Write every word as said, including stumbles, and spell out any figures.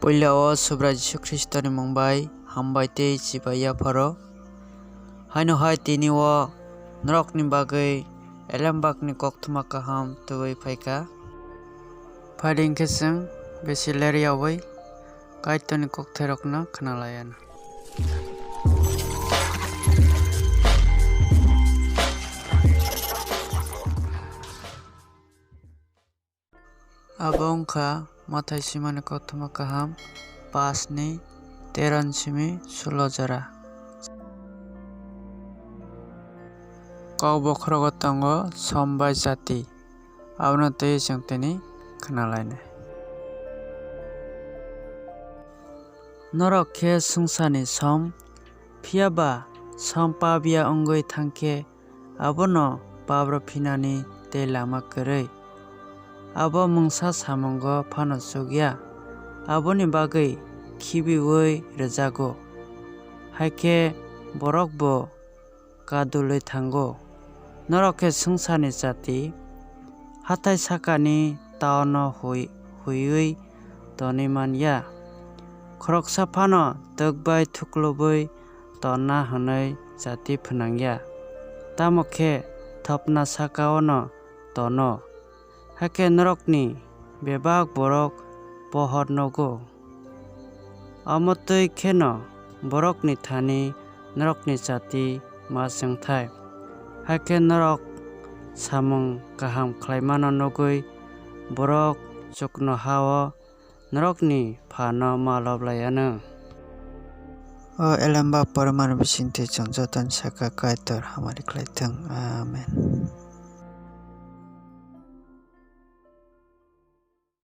Puila o Subrai Jisu Khristoni mung bai hambai tei chibai yapharo. Haino hai tini o norokni bagwi Elembakni koktwma kaham tubui phaikha. Phaidi hwnkhe chwng bisi ler yaui Kaitorni kokthairokno khwnalaianw. Abo wngkha Mathai swimani koktwma kaham, pash ni tero ni simi sulo jora. Kok bokhorogo tongo som bai jati, abono twiwi chwng tini khwnalainai. Norok khe swngcharni som, phiya ba som pabya wngwi thang khe, abono pap rw phinani tei lama kwrwi. Abo mungsa samungo phano chuk ya, aboni bagwi khibiui rwjago, hai khe borok bo kadulwi thango. Norok khe swngcharni jati, hathai sakani taono hui-, huiwi tonwi man ya. Khoroksa phano twk bai thuklubui tonna hwnwi jati phnang ya, tamo khe thopna saka-ono tono. Hakhe norokni bebak borok pohor nogo. Omo twi kheno borokni thani norokni jati ma chwngthai. Hakhe norok samung kaham khlaimano nugwi borok chuknoha-o norokni phano ma lob lai anw. O Elembak pormani bisingtwi chwng jotoni saka Kaitor hamari khlai thung. Amen.